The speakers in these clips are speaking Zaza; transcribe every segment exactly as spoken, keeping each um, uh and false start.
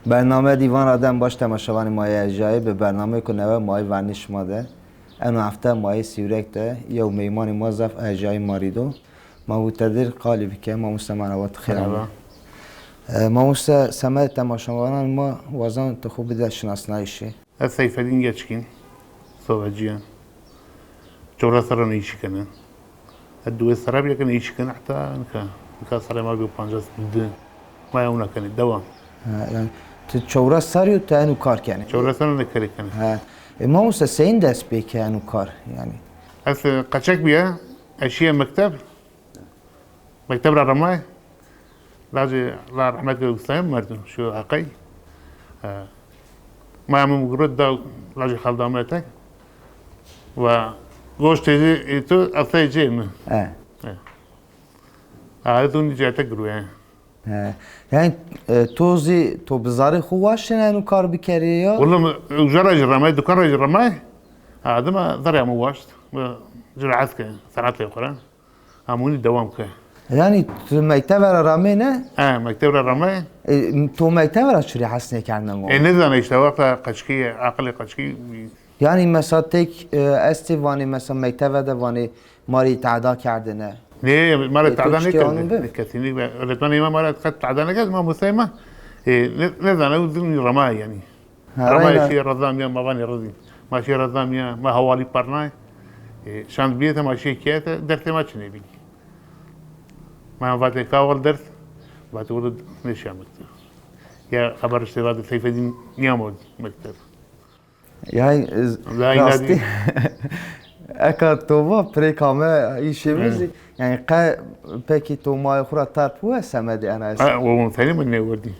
Bername dîvan ra dem baş temaşevanê ma yê erjayî, bi bernameyêko newe ma yê vernî şima de. Eno hefte ma yê Sîwrek de yew meymanê ma zaf erjayî ma rî do. Ma wite dir qalî bike. Mamoste merhaba, tu xêr amê. Merhaba. E, mamoste, semedê temaşevananê ma wazan tu xwu bide şinasnayîşî. Ez Seyfedîn Geçkîn, sovecî ya. Çewres serran îşî kena. Ez diwês serra bîya ke nêşî kena, heta nika, nika serrê ma bîyo pancas û di. Ma ewna kenê, dewam. Ha, yanî ti çewres serrî yo ti eno kar kenê? Çewres serran de kerê kena. Ha. E, mamoste, seyîn dest pê ke eno kar, yanî? Ez, e, qeçek bîya, ez şîya mekteb. Mekteb ra remay. Lacê, la rehmet ke ustayê mi merdo, şu Heqey. E, maya mi mugro da lacê xalda mi tek. Ve goş teyze, e, tu efsay cê mi. E. E. A, ez unî cete gru, e. E. Yanî, e, to zî, to bi zarê xo waştêne eno kar bikerê ya? Willa mi uca ra jî remay, dukan ra jî remay. Ha, dima zarê mi waşt. Mi ci rehet ke, senatê xo ra. Ama unî dewam ke. Yanî tu mektebe ra ramêne? E, mektebe ra ramê. E, to mektebe ra çirê hes nêkerdne mo? E, nêzana îşte, wexta qeçkî, aqilê qeçkî. Yanî mesela têk, e, estê vanê mesela mektebe de vanê ma rê îtehda kerdêne. Nê, ma rê îtehda nêkerdêne. Kesinlikle. Öğretmenê ma ma rê qet îtehda nêkerd, ma musayê ma. E, nê-, nêzana, u din rama yanî. Ha, rayna. Ma şîyê reza mîya, ma vanê rezî. Ma şîyê reza mîya, ma hawalî pernay. E, şand bîyete, ma şîyê keyete, dersê ma çinê bî. Ma vatê ka wal ders, vatê wal nêşîya mekteb. Ya xeber işte vatê Seyfedîn nîyamo mekteb. Yanî, e, rastî. Eka to va pirêka mi îşê mi zî. Yanî qe pekî to mayê xo ra terp we semedê ena est? Ha, o tenê mi nêwerdî.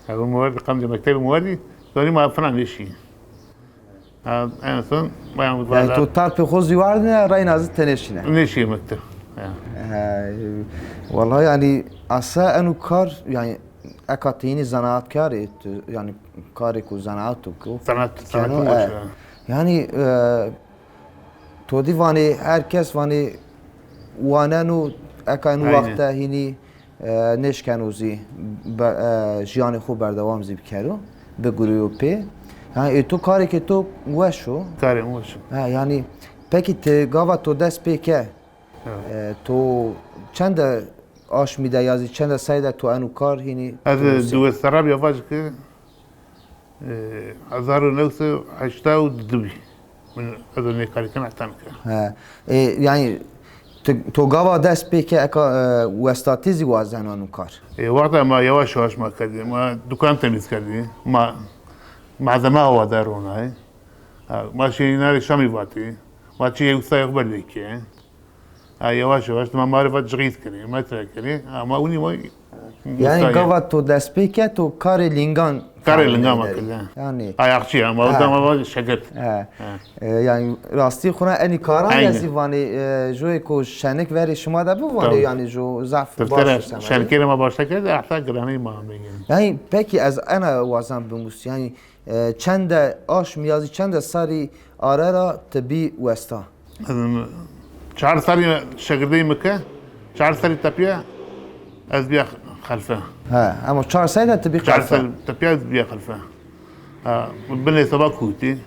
Ew mi werdî, qandê mektebê mi werdî, zonî ma fina nêşî. Ha, en son bayan. Yanî to terpê xo zî werdine, reyna zî ti nêşîne? Nêşî mekteb. Ya. Ha, e, wellahî yanî esa eno kar, yanî eka ti hînî zenaatkarê, tu, yanî karêko zenaat o ko. Zanaat, zanaat keno, e, yanî, e, to dî vanê her kes vanê waneno eka eno wexte hînî, e, nêşkeno zî be-, e, jiyanê xo berdewam zî bikero, bigureyo pê. Yanî ê to karêkê to weş o. Karê mi weş o. Ha, yanî pekî ti gava to dest pê ke, e, to çende aşmî de ya zî çende serrî de to eno kar hînî? Ez diwês serra bîya vac ke, e, hezar û new sey û heşta û di bî. Min ez o nê karî kena heta nika. He. E, yanî, ti, to gava dest pê ke eka, e, westatî zî wazeno eno kar? E, wexta ma yewaş yewaş ma kerdî. Ma dukan temîz kerdî. Ma malzeme awa de ronay. Ha, ma şîyê îna rê şamî vatî. Ma çîyê ustayê xo berdê ke. Ha, yewaş yewaş dima ma rê va cixîz kerê, metre kerê. Ha, ma winî ma. Yanî gava to dest pê ke to karê lîngan. Karê lîngan ma kerdî, ha. Yanî. Ayakçı ya, ma o zaman ma şeker. Ha. Ha. E, yanî rastî xo ra enî karan de zî vanê, e, joyê ko şenik verê şima de bivanê, yanî jo zaf baş o semedê. Şenikêrê ma başta kerdî, heta giranî ma amê yanî. Yanî pekî ez ena wazan bimusî, yanî, e, çende aşm ya zî çende serrî are ra ti bî westa? Çar serrî şagirdey mi ke, çar serrî tepîya ez bîya xelfe. He, ama çar serrî de ti bî xelfe. Çar serrî tepîya ez bîya xelfe. Ha, binê soba kutî.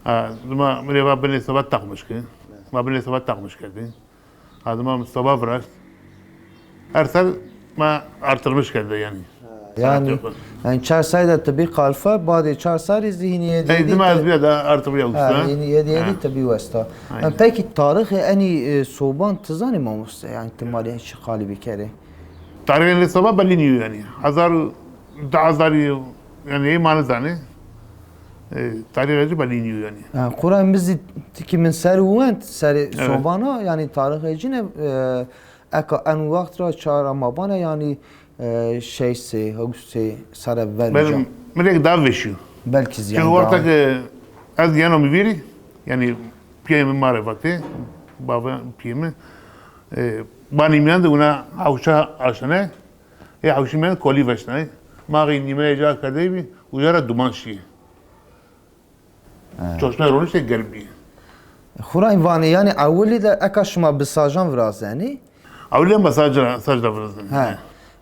Ha, dima mi rê va binê soba takmış ki. Ma binê soba takmış kerdî. Ha, dima mi soba viraşt. Her ser ma artırmış kerde yanî. Yanî, yanî çar serrî de ti bî xelfe, badê çar serrî zî hînî yedî yedî. Ey, dima ez bîya da artırmış ya usta. Ha, hînî yedî yedî ti bî westa. Yanî pekî tarîxê enî, e, soban ti zanî mamoste? Yanî ti ma rê çi qalî bikerê? Tarîxê enî soba belî nîyo yanî. Hezar û di hezarî yanî ey ma nizanê. E, tarîxê ci belî nîyo yanî. Ha, xora mi zî tikî min ser wend, serê sobana, yanî tarîxê ci ne, e, eka en wext ra çara ma bane, yanî, e, şeş sey, hewt sey sere ver uca. Benim, mi rê daha vêşî yo. Belkî zî yanî daha. Çünkü wexta ke ez yeno mi vîrî, yanî pîyê mi ma rê vatê, bava pîyê mi, e, banî mîyan de wina hewşa aştene, ê hewşî mîyan kolî veştene. Ma xî nîmeyê ca kerdey bî, uca ra duman şîyê. He. Çoşme roniştê germ bî. Xurayî vanê, yanî ewilî de eka şima bi sajan virazenî? Ewilî ma sac ra, sac ra virazenî. He.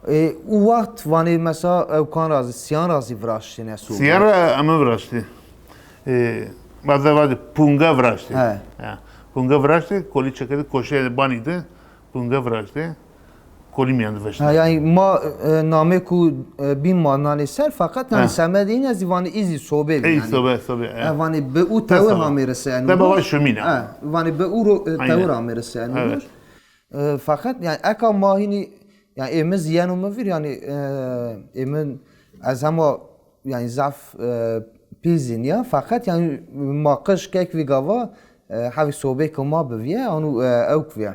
E, u waxt vanê mesela ewkan ra zî, siyan ra zî viraştêne sobê. Siyan ra eme viraştê. E, baze vajê punge viraştê. He. Ya, punge viraştê, kolî çekerê koşeyê banî de punge viraştê. Kolî mîyan de veştê. Ha, yanî ma, e, namê ku, e, bîn ma nanê ser, feqet yanî semedê îne zî vanê î zî sobê bî yanî. Ey sobe, sobe, e. E, vanê bi u tewir amêrê ser. De baba şumîne. E, vanê bi u ro, e, tewir amêrê ser. E, feqet, yanî, eka ma hînî, yanî, ê mi zî yeno mi vîr, yanî, e, ê mi, ez hema, yanî, zaf, e, pîl zî nîya, feqet, yanî, ma qij kek vî gava, e, hevî sobêko ma bivîye, anu, e, ewk vîye.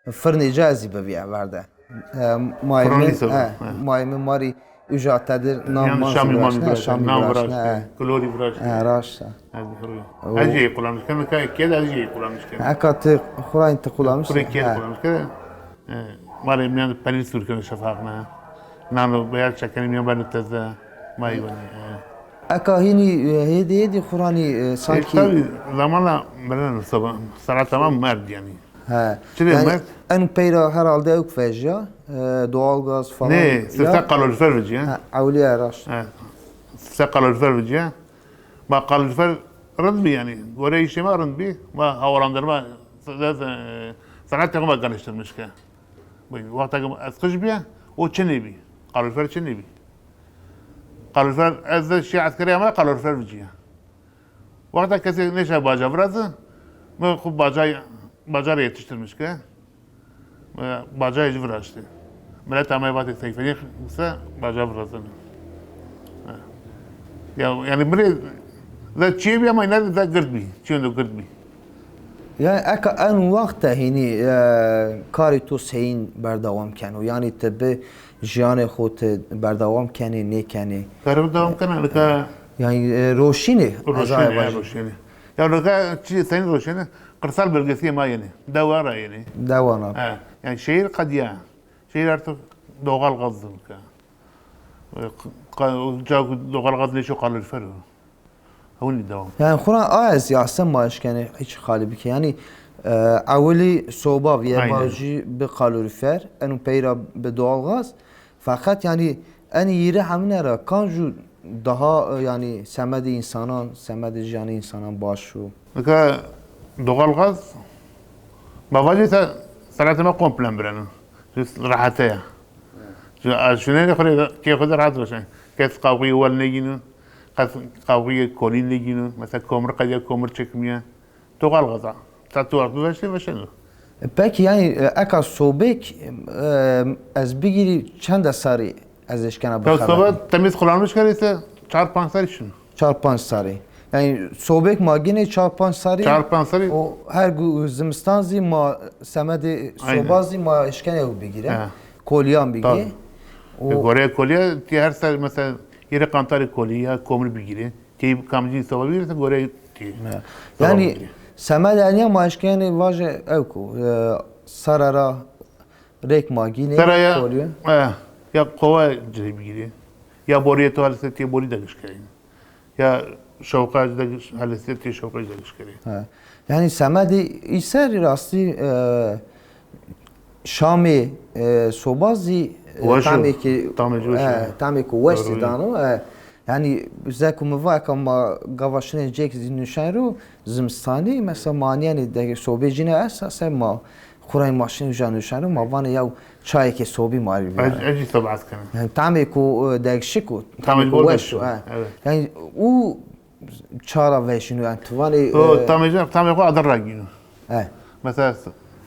Firnê ca zî bivîye verde. E, mayê mi, e, mayê mi ma rî uca tedir nan man zî viraştine, şamî viraştine, e. Kilorî viraştine. E, raşt a. Ez jî qulamiş kena, nika kêd ez jî qulamiş kena. Eka ti xurayîn ti qulamiş. Xurê kêd qulamiş kena. E, ma rê mîyan de penîr sûr kena şefaqne. Nano beyaz çekenî mîyan beno teze. Ma yî wenî, e. Eka hînî, e, hêdî hêdî xuranî, e, sankî. E, tabî, zamana mirin soba, serata ma merd yanî. He. Çi rê merd? En peyra herhalde ewk vejya, e, doğalgaz falan. Nê, sifte kalorifer vecîya. Ha, ewlîya raşt. He. Sifte kalorifer vecîya. Ma kalorifer rind bî yanî. Gore îşê ma rind bî. Ma havalandırma, e, sanatê xo ma geliştirmiş ke. Wexta ke ez qij bîya, o çinê bî. Kalorifer çinê bî. Kalorifer, ez de şîya eskerîya ma kalorifer vecîya. Wexta kesê nêşa baca viraze, mi xwu baca, baca rê yetiştirmiş ke. Mi bacayê ci viraştê. Milet amey vatê seyfenî se baca virazeno. Ha. Ya, yanî mi rê de çîyê bî ama îna de gird bî. Çîyê do gird bî. Yanî eka en wext de hînî, e, karê to seyîn berdewam keno? Yanî ti bi jiyanê xo ti berdewam kenê, nêkenê? Karê xo dewam kena, nika. Yanî, e, roşînê, ez aye vajî. Roşînê, roşînê. Ya nika çi seyîn roşînê, kırsal bölgesî ma yenê. Dewa ra yenê. Dewa ra. He, yanî şehir qedîya. Şehir artık doğal gaz nika. E, qa-, ca ku doğal gaz nêşo kalorifer o. Hewlî dewam. Yanî xura a ez yase ma eşkenê hiç xalî bike. Yanî, e, ewilî soba vîye, bajî bi kalorîfer, eno peyra bi doğalgaz. Feqet yanî enî yîrî hemine ra kan jû daha, e, yanî semedê însanan, semedê jiyanê însanan baş o? Nika doğalgaz, ma vajî se-, seretê ma komple bireno. Rehete ya. Şunenê xo rê, kê xo de rahat viraşen. Kes qawxîyê wel nêgîno, kes qawxîyê kolî nêgîno. Mesela komir qedîya, komir çekimîya. Doğalgaz a. Ta tu wext biveşê, veşeno. E, peki yanî, e, eka sobêk, e, ez bigîrî çende serrî ez eşkena bixebetî? Ya soba temiz kullanmış kerê se çar panc serrî şino. Çar panc serrî. Yanî sobêk ma gînê çar panc serrî. Çar panc serrî. O her gu-, zimistan zî ma semedê soba zî ma eşkenê ew bigîrê. He. Kolîyan bigîrê. Tabii. O goreyê kolîya ti her ser mesela yirê qantarê kolî ya komir bigîrê. Ti kamcîn soba bigîrê, ti goreyê ti soba bigîrê. Yanî semedê enîya ma eşkenê vaje ewk o, e, sere ra rêk ma gînê kolîya. Sere ya, e, ya kova ci rê bigîrê. Ya borîyê to helesê ti borî de giş kerê. Ya şewqa ci de giş, helesê ti şewqa ci de giş kerê. He. Yanî semedê î serrî rastî, e, şamê, e, soba zî, e, tamêkê, e, tamêkê weş dano. E, yanî zeko mi va eka ma gava şinê cêk zî nuşen ro, zimistanî, mesela ma nîyenê degê sobê cîne esta se ma xurayê ma şinê uca nuşen ro, ma vanê yaw çayêkê sobî ma rê bîyare. Ez, ez jî soba hes kenê. Yanî tamêko, e, degişik o, tamêko weş o. Evet. Yanî û ça ra vejîno, yanî ti vanê, o, e, tamê, tamê xo adir ra gîno. He. Mesela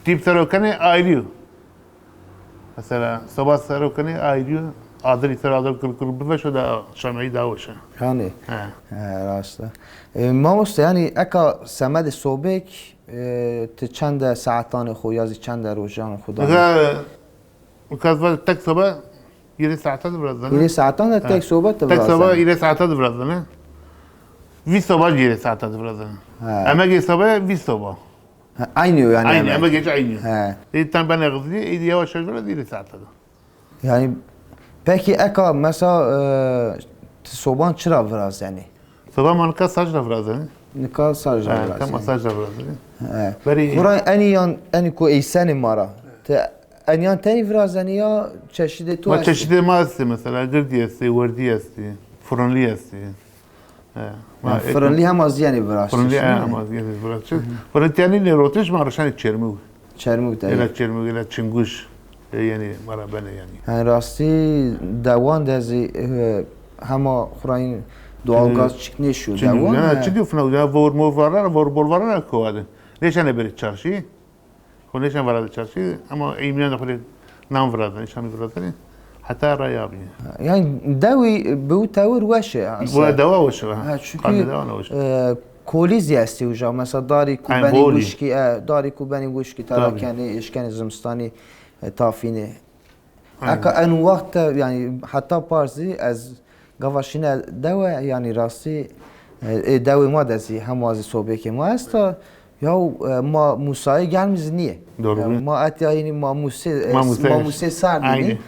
tîp ser o kenê ayrî yo. Mesela soba ser o kenê ayrî yo. Adirî ser adir kir kir biveşo da şameyî daha weş a. Yanî. He. He, rast a. E, mamoste, yanî eka semedê sobêk, e, ti çende saetanê xo ya zî çende rojanê xo danê? Nika, nika ez va tek soba Hîrê saete de virazene. Hîrê saetan de tek soba ti virazene. Tek soba hîrê saete de virazene. Vîst soba jî hîrê saete de virazene. He. Emegê sobaya vîst soba. Ha, eynî yo yanî. Eynî, emegê ci eynî yo. He. Ê tam benê xizirî, ê yavaş yavaş virazî hîrê saete de. Yanî, pekî eka mesela, e, ti soban çira virazenî? Soba ma nika sac ra virazenî. Nika sac ra virazenî. He, nika ma sac ra virazenî. He. Berî. Xura enî yan, enî ku eysenê ma ra. Ti Eniyan tenî virazenî ya çeşîdê to Ma estê? Çeşîdê ma estê mesela, girdî estê, werdî estê, firinlî estê. He, ma Yani ek- firinlî hem az yenî viraştî. Firinlî hem az yenî viraştî. Firinlî tenî nê rotiş ma rişenê Çermûg. Çermûg de. Ela Çermûg, ela Çinguş. E, yenî ma ra benê yenî. Yani rastî dewan de zî, e, hema xurayîn doğalgaz çik nêşiyo dewan. Ya, çi diyor fina, ya vor mor varana, vor bol varana kovadin. Nêşenê berê çarşî. Xo nêşen vara de çarşî, ama ey mîyan de xo rê nan virazenê, şanî virazenê. Heta raya bîye. Yani dewî bi û tewir weş e aslında. Bu dewa weş e, ha. Ha, çünkü, Qandê dewa ne weş e. E, kolî zî estê uca. Mesela darî ku benî wişkî, e, darî ku benî wişkî, tera kenê, eşkenê zimistanî, e, tafînê. Eka eno wext de, yani heta parsî ez gava şîne dewe, yani rastî, e, ê dewê ma de zî hema zî sobekê ma esta. Ya, e, ma musayê germî zî nîyê. Doğru. Ya, ma etya hînî ma musê, e, Ma musê ma musê serdî nî.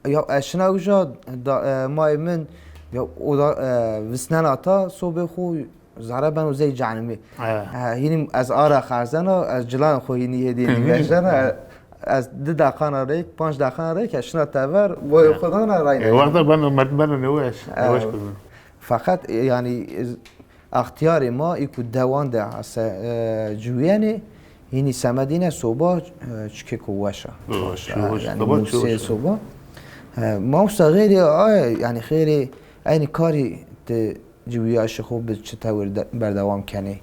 Ya, ez şina uca da, e, mayê min, ya, o da, e, visnena ta sobê xo zere beno zey cenimî. E, hînî ez ara xerzena, ez cilan xo hînî hêdî hêdî vejena. Ez di deqana reyk, panc deqana reyk, ez şina tever, boyê xo dana rayne. E, wexta beno, merd beno nêweş, nêweş kurdin. Feqet, e, yani, e, extiyarê ma î ku dewan de ase, e, ciwîyenê, hînî semedîne soba, e, çikêko weş a. Weş, weş, yani, soba musê soba. E, mamosta xêrê, ay, yani, xêrê eynî karî ti ciwîyaşê xo bi çi tewir de, berdewam kenê?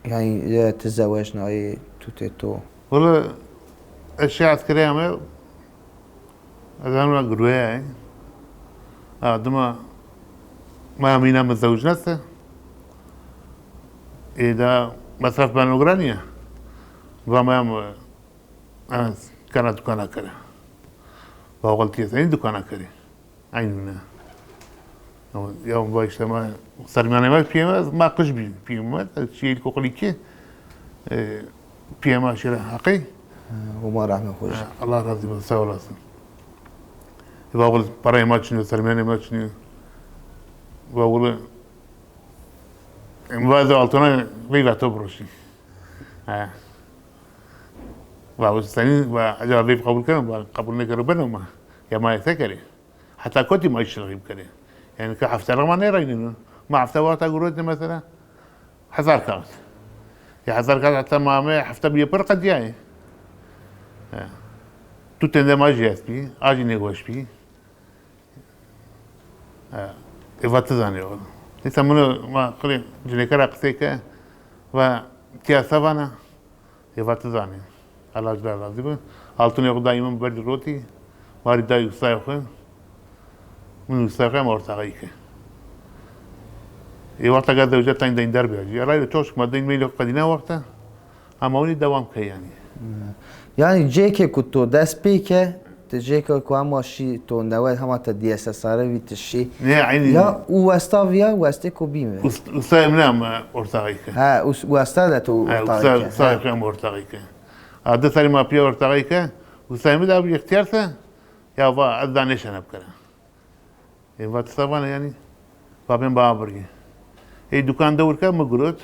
Yani, e, ti zewecnayê, tutê to? Wele, ez şî eskerî ame, ez ena gurweyayê. A, dima ma mîna mi zewcna se. Ê da mesref beno giranî ya. Va ma ya mi, ez kena dukana kere. Va xeltîye senî dukana kerê. Eynû ne. Ama ya va işte ma sermîyanê ma pîyê ma, ma qij bî pîyê ma, şîyê îlkokulî kî, e, pîyê ma şîre Heqî. Ha, Homa rehme xo ci. Ha, Allah razî bo, sağ olasın. Va wele parayê ma çinî yo, sermîyanê ma çinî yo. Va wele, e, va ez altona veyva to biroşî. Ha. Va wele senî, va acaba veyv qebul keno, va qebul nêkero beno ma. Ya ma se kerê. Heta kotî ma şilxî bikerê. Yani ke hefte ra ma nêreynîno. Ma hefte wexta gurotê mesela hezar kağıt. Ya hezar kağıt heta ma ame hefte bîye pir qedîyayê. Ya. Tu tende ma jî est bî, a jî nêweş bî. Ya. Ê va ti zanê o. Neyse mino ma xirê cinêke ra qisey ke, va tiya se vana. Ê va ti zanê. Allah ci ra razî bi. Altûnê xo dayî min berdî rotî. Ma rî dayî ustayê xo. Min ustayê xo em ortaxî ke. Ê wexta ke zewce tayn deyn der bîya jî. Ray de çok ma deyn meylê xo qedîna wexta. Ama winî dewam ke yanî. Yani cêke ku to dest pê ke, ti cêke ku hema şî to newe hema te dîyese sare vî ti şî. Ne, eynî. Ya û westa vîya, westê ku bîme. Ust-, ustayê min ama ortaxî ke. Ha, us-, westa de to ortaxî ke. Ustayê xo ama ortaxî ke. A di serî ma pîya ortaxî ke, ustayê mi de bi îxtîyar se, ya va ez da nêşena bikera. Ê va ti se vana yanî? Va ben ba birgî. Ê dukan dewr ke mi girot.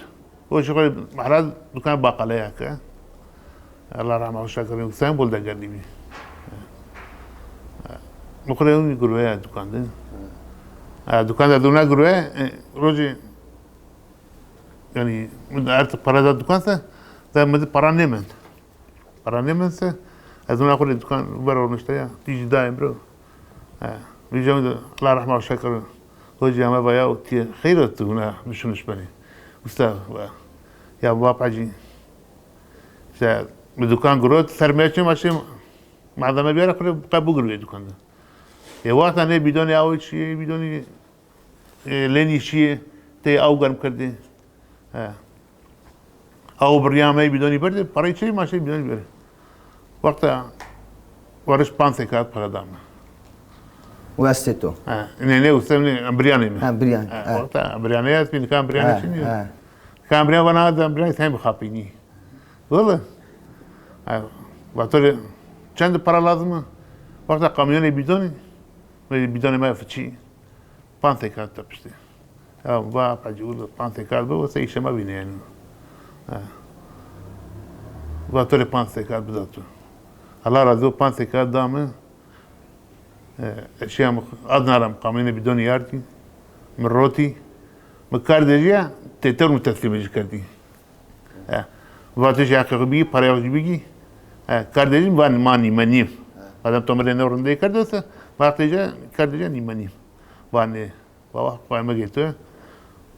O şixulê mehra dukan baqaleya ke. Allah rahma xo şa kero. Sen bol de gerdî bî. Mi xo rê ûnî gurweya dukan de. Ha, dukan de dûna gurwe, e, rojê, yanî, mi de artık para da dukan se, de mi de para nêmend. Para nêmend se, ez wina xo rê dukan ver ormişte ya. Tî jî dayê mi ro. Ha, vîja mi de, Allah rehma şa kero. Hocî ame va ya, o tîye xeyr o tu wina düşünüş benî. Usta va. Ya va pacî. İşte, mi dukan girot, sermaye çi ma şî malzeme biyara xo rê qe bigurwê dukan de. Ê wexta nê bidonê awe çîyê, bidonê e, lenî şîyê, tey aw germ kerdê. He. Aw birî ameyê bidonî berdê, parayê çê ma şî bidonî berdê. Wexta weriş panc sey kağıt para da mi. Westê to? He. Nê, nê, usta nê, em birîyanê mi. Ha, birîyanê. He, he. Wexta birîyanê ya, nika em birîyanê çinî yo. He. Nika em birîyan vana, em birîyanê sen bixapînî. Wele. He. Va to rê çend para lazim o? Wexta kamyonê bidonî, bidonê me fiçî. Panc sey kağıt tepiştê. Ya va pacî, wilo panc sey kağıt bibo, se îşê ma vînê yanî. Ha. Va to rê panc sey kağıt bida tu. Allah razî bo, panc seka da mi. E, eşya mi, adna ra mi qamînê bîdonî yardî. Mi rotî. Mi kardê ci ya, têter mi teslîmê ci kerdî. E, vatê ci heqê xo bigî, paraya xo ci bigî. E, kardê ci vanê ma nîmenî yim. Madem to mi rê no rindê kerdo se, vatê ci, kardê ci nîmenî yim. Vanê, baba, pay mi gê to.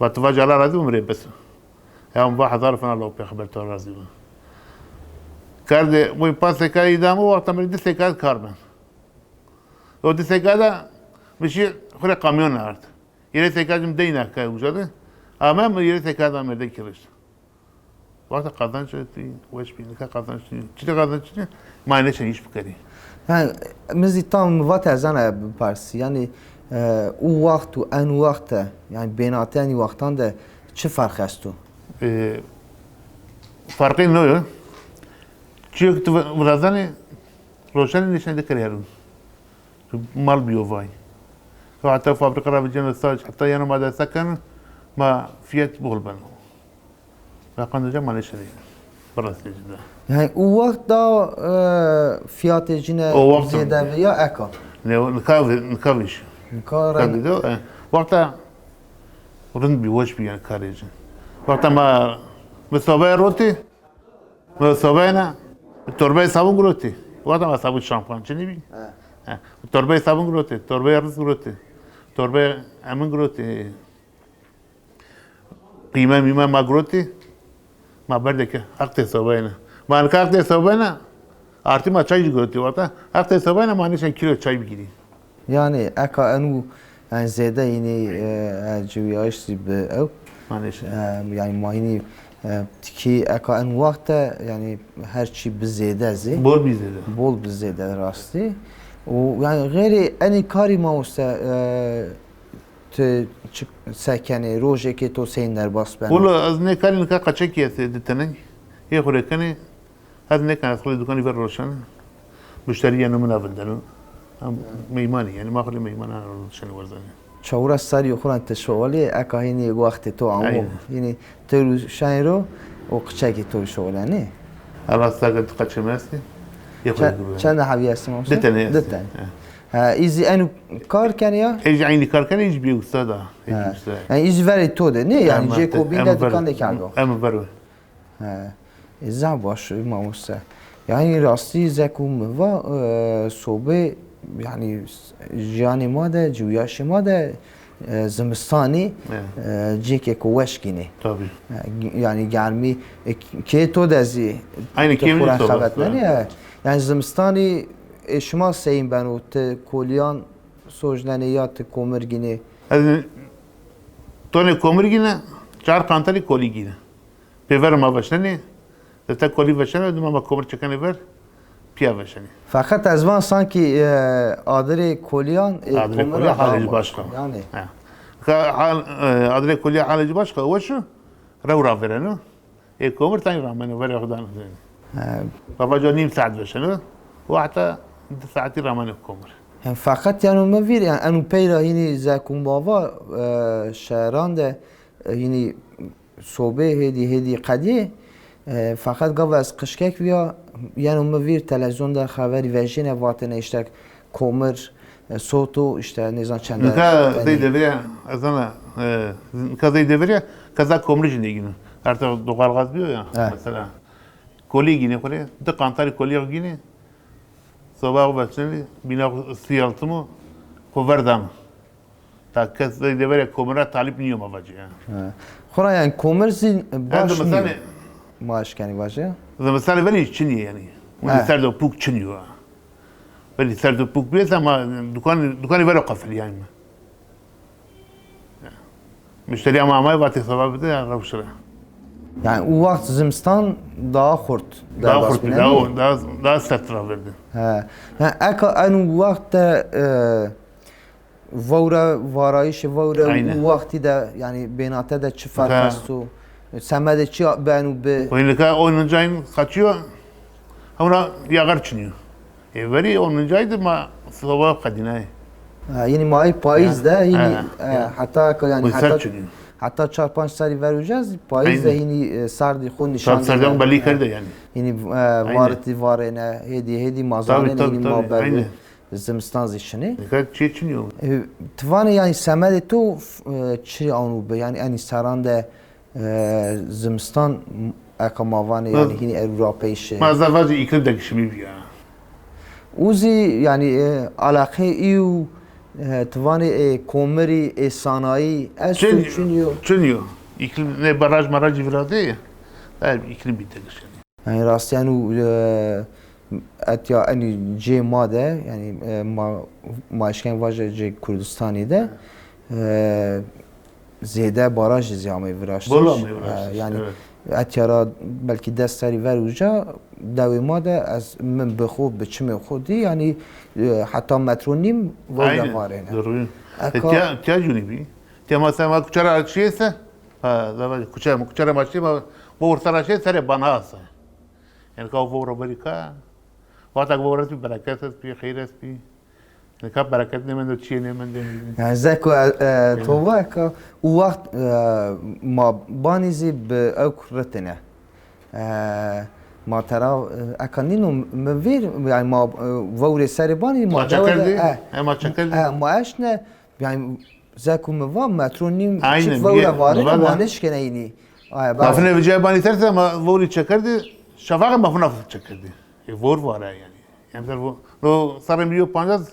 Va ti vac Allah razî bo, mi rê bes. Ya mi va hezar fena lo pêxember to razî bo. Kardê, wê panc seka îda mi, wexta mi rê di seka kar ben. O di seka de mi şî xwu rê kamyon ard. Hîrê seka ci mi deyna ke uca de. Ame mi hîrê seka de merde kirişt. Wexta qazanç ti weş bî, nika qazanç ti, çi de qazanç ti, ma nêşen îş bikerî. Yani, mi zî tam mi vat ez ana biparsî. Yani, e, û wext û en wext de, yani bênatê enî wextan de çi ferq esto? E, ferqê no yo. Çiyo ki ti virazanê, roşenê nêşen de kerê herûn. Mal bîyo vay. Heta fabrika ra viceno saç, heta yeno ma desta keno, ma fiyat bol beno. Raqan de ma nêşenê. Birasê ci de. Yani o wext da, e, fiyatê cine zêde bi ya eka? Ne, nika vi-, nika vîş. Nika reng. Tabii de, e, wexta rind bî, weş bî yani karê ci. Wexta ma, mi sobaya rotî, mi sobaya na, torbaya sabun girotî. Wexta ma sabun şampuan çinî bî. He. He. Torbaya sabun girotî, torbaya riz girotî, torbaya emin girotî. Qîme mîme ma girotî, ma berdê ke heq tê sobayêne. Ma nika heq tê sobayêne, artî ma çay jî girotî wexta. Heq tê sobayêne ma nêşen kîlo çay bigîrî. Yani eka enû, yani zêde yînî, e, e, ciwîyayîş zî bi ew. Ma nêşen. E, yani ma yînî, e, tikî eka en wext de yani her çî bi zêde zî. Bol bî zêde. Bol bi zêde rastî. Û yani xeyrê enî karî mamoste, e, Ti çi, se kenê, rojêkê to seyîn derbas beno? Wilo ez nê karî nika qeçekî estê di teney. Ê xwu rê kenê, ez nêken, ez xwu rê dukanî ver roşena. Muşterî yeno mina vindeno. Em meymanî, yanî ma xwu rê meymanan roşenê werzenê. Çewres serrî xwu ra ti şoxelî, eka hînî wextê to amo. Aynen. Hînî ti ruşenê ro, o qeçekê to rê şoxelenê. Ela sage di qeçê mi estê. Ê xwu rê girewt. Çend hevî estê mamoste? Di teney estê. Di teney. He. Ha, î zî eno kar kenê ya? Ê zî eynî kar kenê, ê zî bî ustad a. Ê zî ustad. Yani î zî verê to de, nê? Yani cê kobîn de dikan de kerdo. Em ver we. He. Ê, zaf baş, mamoste. Yani rastî zeko mi va, e, sobê, yani jiyanê ma de, ciwîyayîşê ma de, e, zimistanî, e, cêkêko weş gînê. Tabii. E, g-, yani germî, e, kê to de zî. Aynî kê mi de xebetnenî, e. Yani zimistanî Ê şima seyîn beno, ti kolîyan sojnenê ya ti komir gînê? Ez tonê komir gîne, çar qantarî kolî gîne. Pêver ma veşnenê, zete kolî veşnenê, dima ma komir çekenê ver, pîya veşenê. Feqet ez van sankî, e, adirê kolîyan, ê, adirê komir kolî halê ci başqa. Yani. He. Ka-, hal, e, adirê kolîya halê ci başqa, weş o, rew ravêreno. Ê komir tayîn rameno, verê xo dano. He. Baba co nîm saet veşeno. Wexta di saetî rameno komir. Hem feqet yeno mi vîr, yani eno pey ra hînî zeko ma va, e, şehran de, e, hînî sobê hêdî hêdî qedîyê, e, feqet gava ez qijkek vîya, yeno mi vîr televîzyon de xeverî vejîne vatêne îşte komir, e, soto, îşte nêzan çende. Nika zey devirî ya, ez zana, e, nika zey devirî ya, keza komrî jî nêgîno. Artık doğalgaz bîyo ya, mesela. Kolî gînê xwu rê, di qantarî kolî xwu gînê, soba xwu veşnenê, bîna xwu sîyaltimo, xwu ver dano. Ta kes zey devirî ya komira talîb nîyo ma vacî ya. He. Xwura yani komir zî baş nîyo. Ma eşkenî vajî. Zimistanê verî çinî yani. Wî ser do pûk çinî yo. Belî ser do pûk bîyes ama dukan, dukanî vero qefilîyayme. Muşterîya ma amay vatê seba bide ya rewş ra. Yani o wext zimistan daha xurt. Daha xurt, daha, daha, daha sert ra verdi. He. Yani eka eno wext de, e, vewre, varayîşê vewre û wextî de, yani bênate de çi ferq esto? Semedê çi beno bi? Oynika oynancayın kaçıyor. Hewna yagar çiniyor. E, verî oynancaydı ma soba qedînayê. Ha, yine ma ey payîz de, yine, e, heta ka yani heta çiniyor. Heta çar panc serrî ver uca zî payîz de hînî, e, serdî xo nîşan dêne. Serdî bellî kerde yanî. Hînî, e, varitî varêne, hêdî, hêdî ma zanêne hînî ma berê zimistan zî şinê. Nika çî çin yo. E, ti vanê yanî semedê to, e, çi anû bi? Yanî enî seran de, e, zimistan eka ma vanê yanî hînî erû rapeyîşê. Ma ez vajî îklim degişimî bîya. Û zî yanî, e, eleqeyê î û, e, ti vanê, e, komirî, ê sanayî esto çin yo? Çin yo. Îklim, nê baraj marajî virazê ya. Daîm îklim bî degişenî. Yanî rastî eno, e, etya enî cê ma de, yanî, e, ma, ma eşken vaje cê Kurdistanî de, e, zêde barajî zî amey viraştiş. Bol amey viraştiş, e, yanî, evet. Etya ra belkî des serrî ver uca dewê ma de ez min bi xo, bi çimê xo dî, yanî, e, heta metro nîm vewre varêne. Doğru. Eka... E, tiya, tiya cûnî bî. Tiya ma sema kuçe ra çiyê se, ha, zava kuçe, kuçe ra ma çiyê ma vewr sera çiyê serê bana se. Yanî ka vewr verî ka, wexta ke vewr estbî, bereket estbî, xeyr estbî. Nika bereket nêmendo, çiyê nêmendo. Yanî zeko, e, e, to va eka, û wext, e, ma banî zî bi ewk ritine. E, ma tera, e, eka nîno mi vîr, yanî ma, e, vewrê serê banî ma dewe de, e, e, ma çekerdî, e, ma eştne, yanî zeko mi va metro nîm çik vewre varine, ma nêşkene hînî. Aya, ma fine vijaya banî terse, ma vewrî çekerdî, şefaxê ma fina çekerdî. E, vewr vare yanî. Emser vo, no serrê mi yo pancas,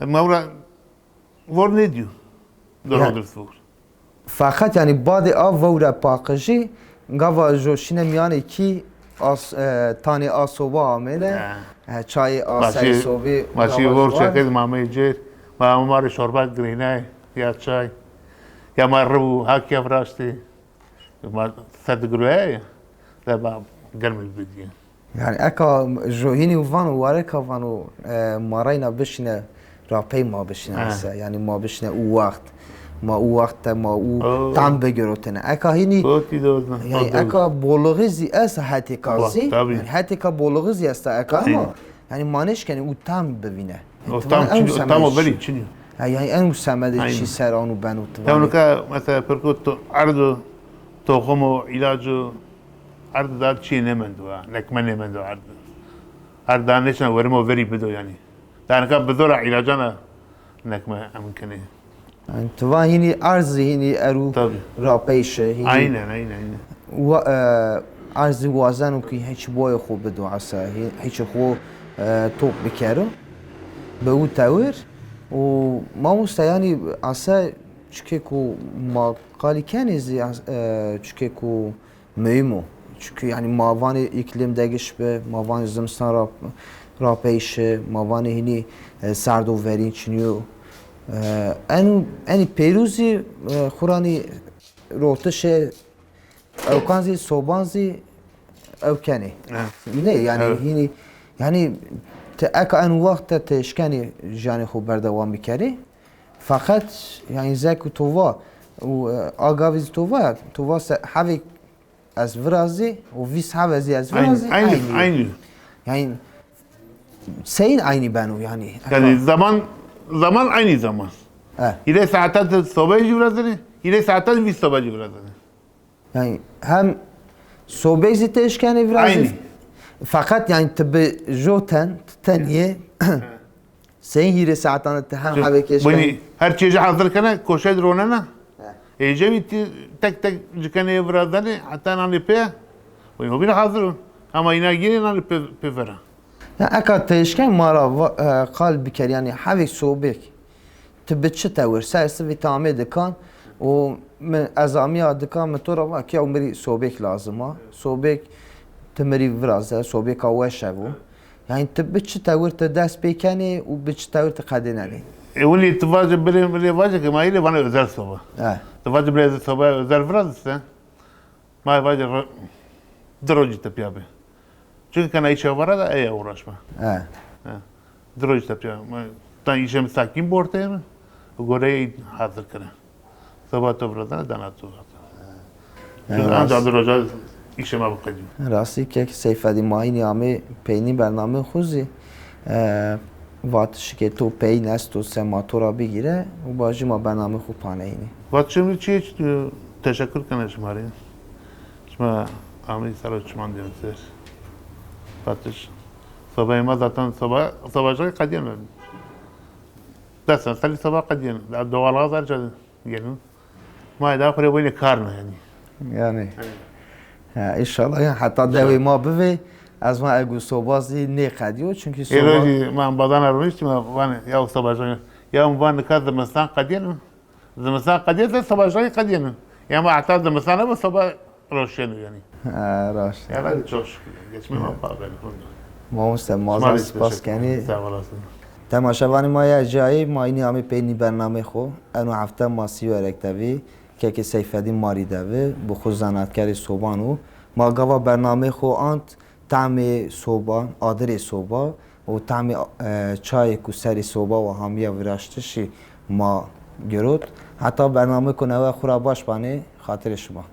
e, ma vewra vewr nêdîyo. Doro dirst vewr. Feqet yanî badê a vewre paqijî, gava jo şîne mîyanê kî as-, e, tanê a soba amêne. E, çayê a serê sobî. Ma çî vewr çekerd, ma amey cêr. Ma, ma rê şorba girênay, ya çay. Ya ma rib û hak ya viraştê. Ma ser digirwaya ya, de ma germî bidîye. Yanî eka jo hînî vano, wareka vano, e, ma reyna bişîne, rapey ma bişîne ese. Yanî ma bişîne û wext. Ma û wext de ma û tam bigirotine. Eka hînî, yanî eka bolixî zî esa hetêka zî. Yanî hetêka bolixî zî esta eka ama yanî ma nêşkenê û tam bivîne. O tam çin, tam o verî çin yo. Ha, yanî eno semedê çî ser ano beno ti vanê? Tam nika mesela pirko to-, erd o, toxum o, îlac o, erd da çîyê nêmendo ha, nekme nêmendo erd. Erd da nêşina werimo verî bido yanî. Da nika bi zora îlacan a nekme emin kenê. Yanî ti va hînî erz zî hînî erû rapeyîş e, hînî. Aynen, aynen, aynen. Wa-, e, erz zî wazeno kî hiç boyê xo bido ese, hi-, hiçê xo, e, top bikero. Bi û tewir. Û mamoste yanî ese çikê ku ma qalî kenê zî, e, çikê ku muhîm o. Çunkî yanî ma vanê îklim degiş bi, ma vanê zimistan ra-, rapeyîş, ma vanê hînî, e, serd û verîn çinî yo. E, eno, enî pêrû zî, e, xuranî rotişê ewkan zî, soban zî ew kenê. Nê, yanî hînî, yanî ti eka eno wext de ti eşkenî jiyanê xo berdewam bikerî. Feqet, yanî zek û to va, û, e, a gavî zî to va, to va se hevêk ez virazî û vîst heve zî ez virazî, eynî, eynî. Yanî seyîn eynî beno yanî. Yanî zaman, zaman eynî zaman. E. Hîrê saetan ti sobeyê jî virazenê, hîrê saetan vîst sobeyê jî virazenê. Yanî hem sobeyê zî ti eşkenê virazî. Eynî. Feqet yanî ti bi jo ten, ti tenî yê. Seyîn hîrê saetan de ti hem hevêk eşkenî. Her çîyê jî hazir kenê, koşey de ronena. He. Êcebî ti tek tek cikenê yê virazenê, heta nanê pê. Wenî hobîne hazir o. Hema îna gînê nanê pê, pê vera. Ya eka ti eşken ma ra va-, e, qal biker, yanî hevêk sobêk. Ti bi çi tewir? Ser sivî ti amê dikan û mi, ez amîya dikan, mi to ra va ke ew mi rî sobêk lazim a. Sobêk ti mi rî viraze, sobêka weş ev o. Yanî ti bi çi tewir ti dest pê kenê û bi çi tewir ti qedênenê? E, winî ti vace birê, birê vace ke ma îlê vana özel soba. He. Ti vace birê soba özel viraziste. Ma vace ro-, di rojî tepîya bê. Çunke kena îşê vara de eye uğraşma. He. He. Di rojî tepîya. Ma tan îşê mi sakîn bi orteyê mi. Goreyê hazir kene. Soba to virazena dana to. He. Çunke anca di roja îşê ma biqedîyo. Rastî kek Seyfedîn, ma hînî amê peynî bernameyê xo zî. E, vatişikê to peyin esto se ma to ra bigîre û bajî ma bernamê xo paneynî. Vatişê mi çi yê, çi tu teşekkür kena şima rê. Şima ameyî ser û çiman dîyen ser. Vatiş. Sobayê ma zaten soba, soba jay qedîyeno. Des serî soba qedîyeno. Doğalgaz her ca geno. Ma eda xo rê weyne kar ne yanî. Yanî. Ha, înşallah ya heta dewê ma bivê, ez van egu soba zî nêqedîyo, çunkî soba... Êro zî ma embazana roniştîme, vanê ya soba jay, ya van nika zimistan qedîyeno. Zimistan qedîyeno, soba jay qedîyeno. Ya ma heta zimistan ebe soba roşeno yanî. Ha, raşt. Ya, ben çok şükür. Geçmê ma pa benî. Mamoste, ma zaf spas kenî. Sağ olasın. Temaşevanê ma ya cayê, ma înî amê peynî bernameyê xo. Eno hefte ma Sîyo Erek de vî, kekê Seyfedîn Marî de vi, bi xo zanaatkarê soban o. Ma gava bernameyê xo ant, tahmê soba, adirê soba û tahmê, e, çayê ku serê soba wa hamiya viraştişî ma girot. Heta bernameyê ku newe xo ra baş banê, xatirê şima.